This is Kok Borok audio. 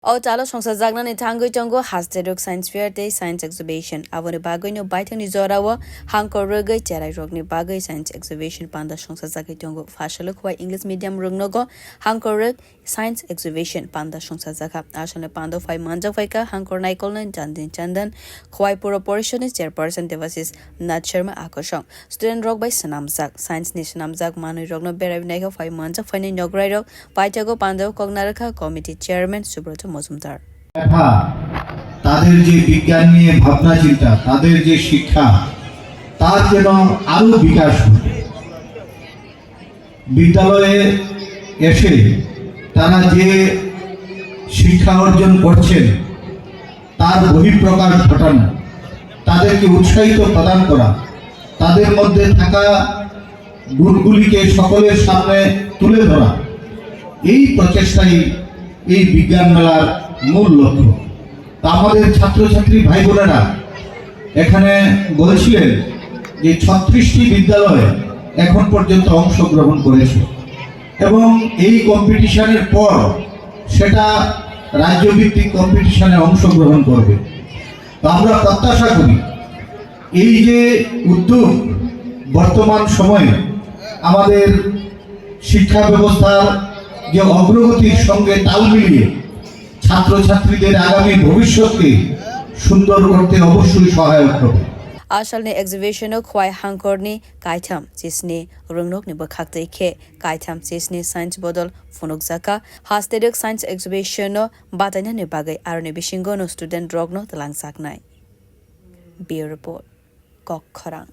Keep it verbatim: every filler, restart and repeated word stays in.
O talo songsajaknani thangwi tongo Haste Rok Science Fair tei Science Exhibition. Aboni bagwino baithangni jorao hangkor rwgwi cherairokni bagwi Science Exhibition panda songsajagwi tongo. Phasalo khwai English medium roknogo hangkor rwk Science Exhibition panda songsajakha. Asalni pando phai manjak phaikha hangkor naikolnai Chandin Chandan, khwai Puro Porishadni chairperson Devasis Nath Sharma akorsong. Student rok bai swnamjak, science ni swnamjak manwi rokno berai naikha phai manjak phainai nograi rok, paithago pandao kok narwkha committee chairman Subroto Mojumdar. লেখা, তাদের যে বিজ্ঞান নিয়ে ভাবনা চিন্তা, তাদের যে শিক্ষা, তার যেন আরো বিকাশ ঘটে। বিদ্যালয়ে এসে তারা যে শিক্ষা অর্জন করছেন, তার বহিঃপ্রকাশ ঘটানো, তাদেরকে উৎসাহিত প্রদান করা, তাদের মধ্যে থাকা গুণগুলিকে সকলের সামনে তুলে ধরা, এই প্রচেষ্টাই এই বিজ্ঞান মেলার মূল লক্ষ্য। তা আমাদের ছাত্রছাত্রী ভাই বোনেরা এখানে বলছিলেন যে ছত্রিশটি বিদ্যালয় এখন পর্যন্ত অংশগ্রহণ করেছে এবং এই কম্পিটিশনের পর সেটা রাজ্যভিত্তিক কম্পিটিশনে অংশগ্রহণ করবে। তো আমরা প্রত্যাশা করি এই যে উদ্যোগ বর্তমান সময়ে আমাদের শিক্ষা ব্যবস্থার যে অগ্রগতির সঙ্গে তাল মিলিয়ে ছাত্রছাত্রীদের আগামী ভবিষ্যৎকে সুন্দর করতে অবশ্যই সহায়ক হবে। Asalni exhibition o khwai hangkorni kaitham chisni rwngnokni bwkhak twi khe kaitham chisni science bodol phunukjakha. Haste Rok Science Exhibition o batainani bagwi aroni bisingo no student rokno twlangjaknai. Bureau Report, Kokkhorang.